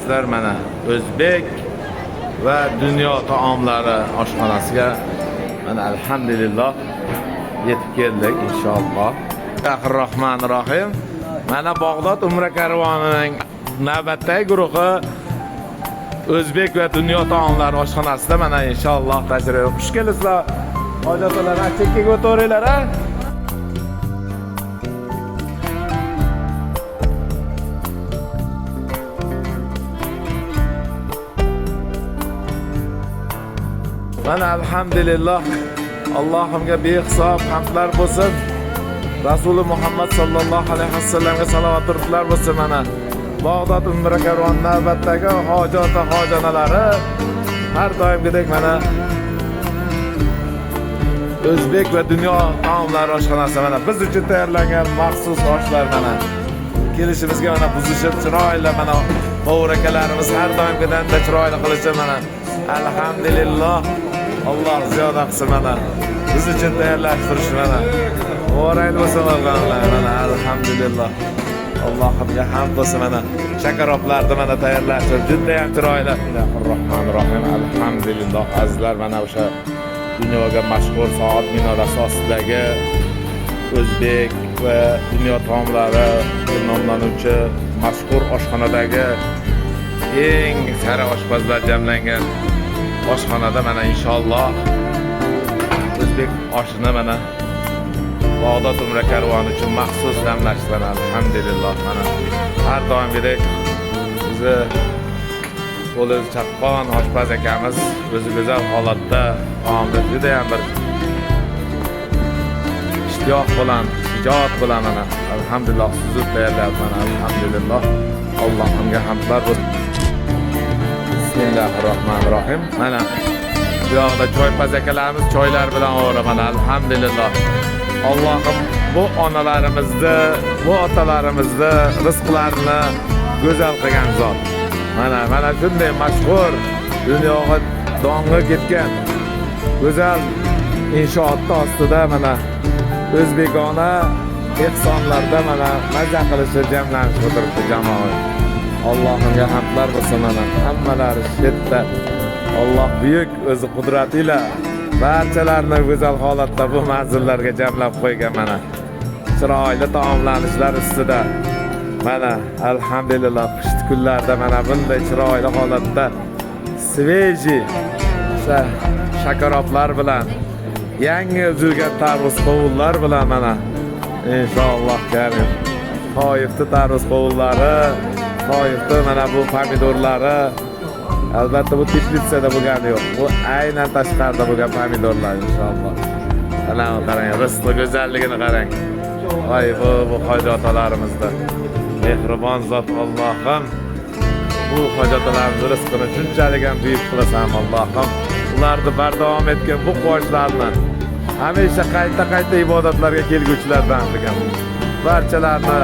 Azizlar, mana o'zbek va dunyo taomlari oshxonasiga mana alhamdulillah yetib keldik inshaalloh. Bismillahirrohmanirrohim. Mana Bag'dod Umra karvonining navbatdagi guruhi o'zbek va dunyo taomlari oshxonasida mana inshaalloh tashrif. Xush kelibsizlar. Hojatlar, chekkaga o'tiringlar, a? Mana alhamdulillah Allohimga behisob hamdlar bo'lsin. Rasuli Muhammad sallallohu alayhi vasallamga salovat durudlar bo'lsin mana. Bag'dod Umra karvoni navbatdagi hojat va hojanalari har doimgidek mana o'zbek va dunyo taomlari oshxonasi mana biz uchun tayyorlangan maxsus oshlar mana kelishimizga mana buzishib chiroyli mana qovur akalarimiz har doimgidan-da chiroyli qilishib mana alhamdulillah Alloh ziyoda qilsin mana biz uchun tayyorlashtirish mana muborak bo'lsin o'rganlar mana alhamdulillah Allohimga hamd bo'lsin mana shakaroblarni mana tayyorlashib judayam chiroyli. Bismillahirrohmanirrohim. Alhamdulillah azizlar, mana o'sha dunyoga mashhur soat minorasi ostidagi o'zbek va dunyo taomlari deb nomlanuvchi mashhur oshxonadagi eng sara oshpazlar jamlangan oshxonada mana inshaalloh o'zbek oshini mana Bag'dod Umra karvoni uchun maxsus damlashdi mana alhamdulillah mana har doimgidek bizni qo'li chaqqon oshpaz akamiz o'zi go'zal holatda taomni judayam bir ishtiyoq bilan, shijoat bilan mana alhamdulillah suzib tayyorlayapti mana alhamdulillah. Allohimga hamdlar bo'lsin. Bismillahirrohmanirrohim. Mana bu yoqda choypaz akalarimiz choylar bilan ovora mana alhamdulillah. Allohim bu onalarimizni, bu otalarimizni rizqlarini go'zal qilgan zot. Mana mana shunday mashhur dunyoga dong'i ketgan go'zal inshootni ostida mana o'zbekona ehsonlarda mana maza qilishib jamlanishib o'tiribdi jamoa. Allohimga hamdlar bo'lsin mana hammalari shu yerda. Alloh buyuk o'zi qudrati ila barchalarini go'zal holatda bu manzillarga jamlab qo'ygan mana. Chiroyli taomlanishlar ustida mana alhamdulillah qishki kunlarda mana bunday chiroyli holatda svejiy shakaroblar bilan yangi uzilgan tarvuz qovunlar bilan mana inshaalloh karim Toifni tarvuz qovunlari, Toifni mana bu pomidorlari albatta bu teplitsada bo'lgani yo'q. Bu aynan tashqarida bo'lgan pomidorlar inshaalloh. Mana qarang, rizqli go'zalligini qarang. Voy bu hoji otalarimizda. Mehribon zot Allohim bu hoji otalarimiz rizqini shunchalik ham buyuk qilasan Allohim. Ularni bardavom etgan bu quvonchlarni hamisha qayta-qayta ibodatlarga kelguvchilardan qilgan. Barchalarni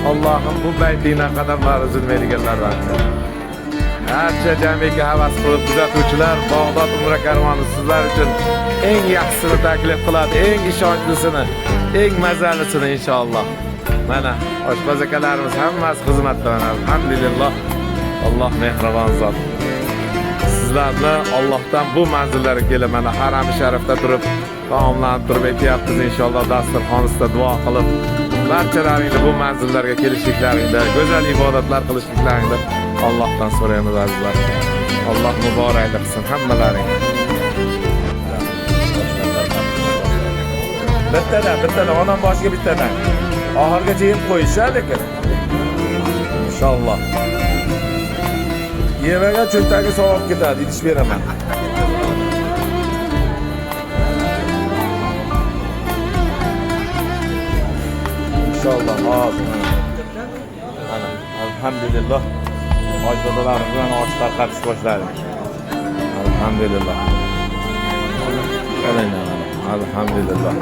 Allohim bu baytingdan qadamlari uzilmaydiganlardan qilgan. Barcha jamiki havas qilib kuzatuvchilar Bag'dod Umra karvoni sizlar uchun eng yaxshisini taklif qiladi, eng ishonchlisini, eng mazalisini inshaalloh. Mana oshpaz akalarimiz hammasi xizmatda mana alhamdulillah. Alloh mehribon zot. Sizlarni Allohdan bu manzillarga kelib mana harami sharifda turib taomlanib turib aytyapmiz inshaalloh dasturxon ustida duo qilib barchalaringni bu manzillarga kelishliklaringda, go'zal ibodatlar qilishliklaringda Allohdan so'raymiz azizlar. Alloh muboraklik qilsin hammalaringni. Bittadan, bittadan, odam boshiga bittadan. Oxirgacha yeb qo'yish, lekin. Inshaalloh. Yemagan cho'ntagi sovib ketadi, idish beraman. Inshaalloh, hozir. Mana alhamdulillah. Hoji dadalarimiz bilan osh tarqatish boshladi. Alhamdulillah. Qarang, alhamdulillah.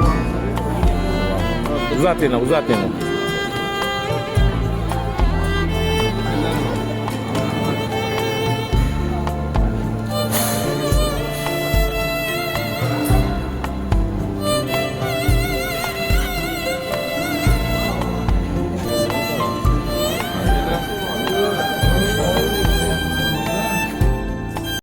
Uzatinglar, uzatinglar.